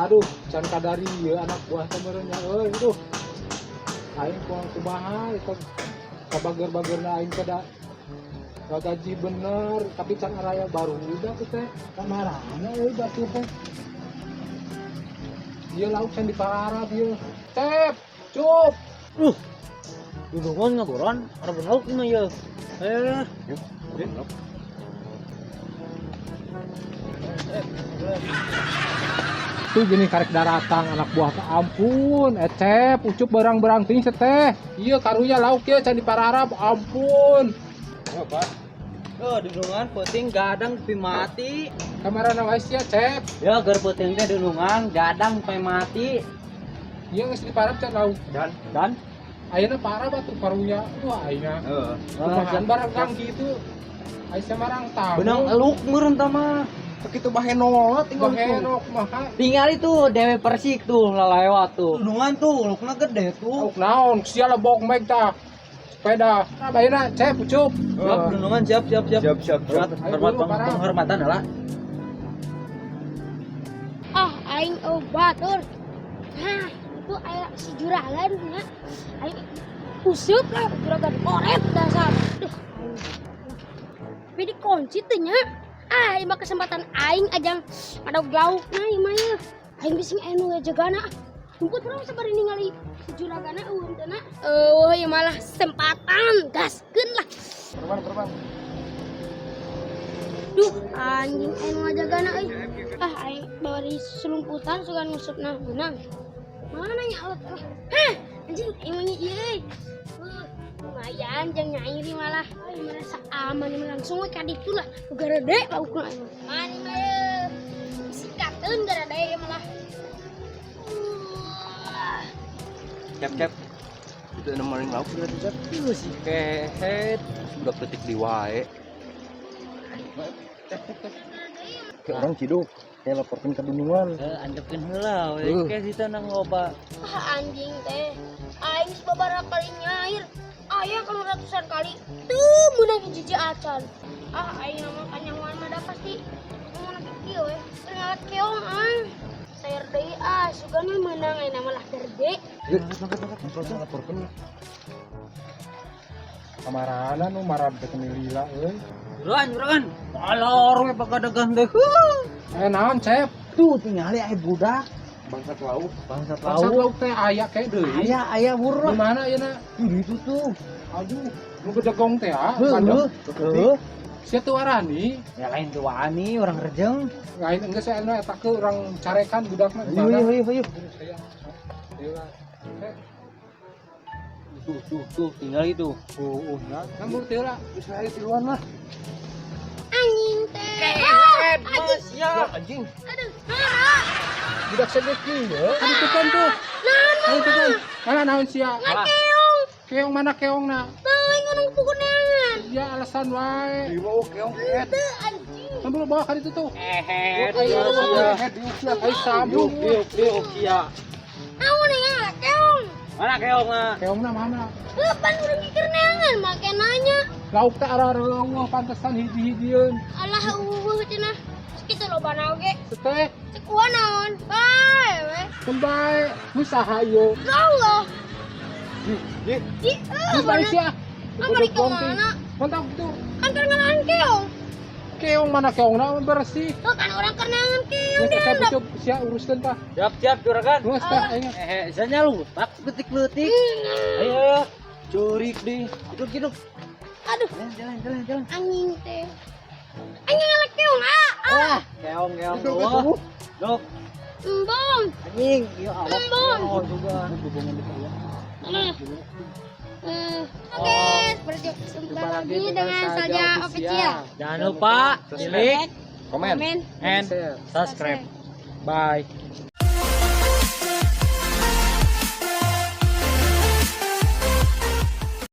Aduh, can kadari ieu anak buah teh meureun nya euy, aduh. Aing kurang kumaha eta kabager-bagerna aing teh da gaji bener, tapi can araya baru udah tuh teh. Kamarana euy batur teh. Ieu lauk can dipararap ieu. Cep, cup. Dulungan ngaboran, ada lauk mah ya. Eh, Yuk. Tuh gini karek daratang anak buah teh, ampun, ecep, ucup barang-barang ting teh. Iya karunya lauk ya can dipararap, ampun. Apa? Oh, dulungan peuting gadang pi mati. Kamarana wae sia, Cep. Ya, gar peuting teh dulungan gadang pi mati. Iya geus diparap can lauk. Dan Ayeuna parah batu karunya. Wah, ayeuna. heeh. Kumaha barang gitu. Aisyah marang tamu. Benang eluk meureun tah mah. Begitu bahenol tinggal itu. Bahenok kumaha. Tinggal itu dewe Persik tuh lalewat tuh. Dulungan tuh, elukna gede tuh. Lauk naon, sia lebok meg tah. Sepeda. Nah, ayeuna Cep, ucup. Siap, dulungan siap siap siap. Siap siap siap. Hormat, Ayo hormat dulu, parah. penghormatan lah. Ah, aing batur. Nah, itu aya si juragan nya. Aing useup lah juragan koret dasar. Duh, aing. Tapi dikunci teh nya. Ah, ieu mah kesempatan aing ajang ada lauk nah ieu mah ye. Aing bising aya nu ngajagana. Jemput urang sabari ningali si juragana eueun teh na. Eueuh ieu malah kesempatan gaskeun lah. Korban korban. Duh, anjing aya nu ngajagana euy. Ah, aing bari selumputan sugan ngusupna meunang. Mana nya alat lah. Hah, anjing aing mah ieu euy. Lumayan jang nyairi malah. Aing merasa aman ini langsung we ka ditu lah. Nu garede laukna aing mah. Mana mah ye. Sikateun garede ieu malah. Cep cep. Itu nemenin lauk berarti cep. Tuh si kehet. Sudah petik di wae. Kayak orang ciduk. Kayak laporkan ke dunungan. Eh, antepkeun heula we. Kayak situ nang loba. Ah, anjing teh. Aing geus babaraha kali nyair. Aya kalau ratusan kali. Tuh meunang hiji acan. Ah, aing mah kanyahoan mah da pasti mun kieu we. Keur ngalat keong ah. Sayur deui ah, sugan we meunang aing mah lah gede. Laporkan. Kamarana nu marab teh lila euy. Juragan, juragan. Alor we pagadegan teh. Huh. Eh naon, Cep? Tuh tingali aya budak. Bangsat lauk. Bangsat Bangsat lauk. lauk teh aya kayak deui. Aya aya Di murah. mana ayeuna? Tuh di itu tuh. Aduh, nu gedegong teh ah. Heuh, Bandeng. heuh. Sia teu warani. Ya lain tuh wani orang rejeng. Lain enggeus aya nu eta ke urang carekan budakna di Ayo mana. ayo ayo. Saya. Ayo lah. Eh, Tuh tuh tuh tinggal itu. oh, nah, kan buru teu lah. Bisa aja tiluan lah. Anjing teh. Ah, anjing. Siap. Anjing. Aduh. Ah, Budak segeki ye. Aduh tuh kan tuh. naon Aduh tuh kan. Mana naon sia? keong. Keong mana keongna? Teuing anu pukuneangan. Ya alasan wae. Di bawah keong keet. Teu anjing. Kan belum bawa kan itu tuh. Eh, Ayo, sia. ayo, ayo sambung. Diuk diuk sia. Naon ya keong. Mana keong ah? Keongna mana? Kapan urang mikir neangan make nanya. Lauk teh arah-arah pantesan hiji-hijieun. Alah eueuh cenah. Kitu loba oge. Seteh, Cek gua naon? Bae we. keun bae. Nu saha ieu? Ya Allah. Ji, ji. Di eueuh Geus balik sia. Apa di kemana? Mantap tuh. Kan keur ngelawan keong. Keong mana keongna bersih. Tuh kan orang keur neangan keong Geus dia. teh cukup sia uruskeun tah. Siap siap juragan. Geus tah aing. Eh, saya lu tak letik-letik. Ayo, curik deh. Hidup hidup. Aduh, Jalan jalan jalan jalan. anjing teh. Anjing ngalak keong ah. Ah. Wah, keong keong. Wah. Dok, Embung. anjing, iya awak. Embung. Oh, juga. Oke, berjumpa lagi dengan Saja Official. Jangan lupa like, Komen. Komen, and Share. subscribe. Bye.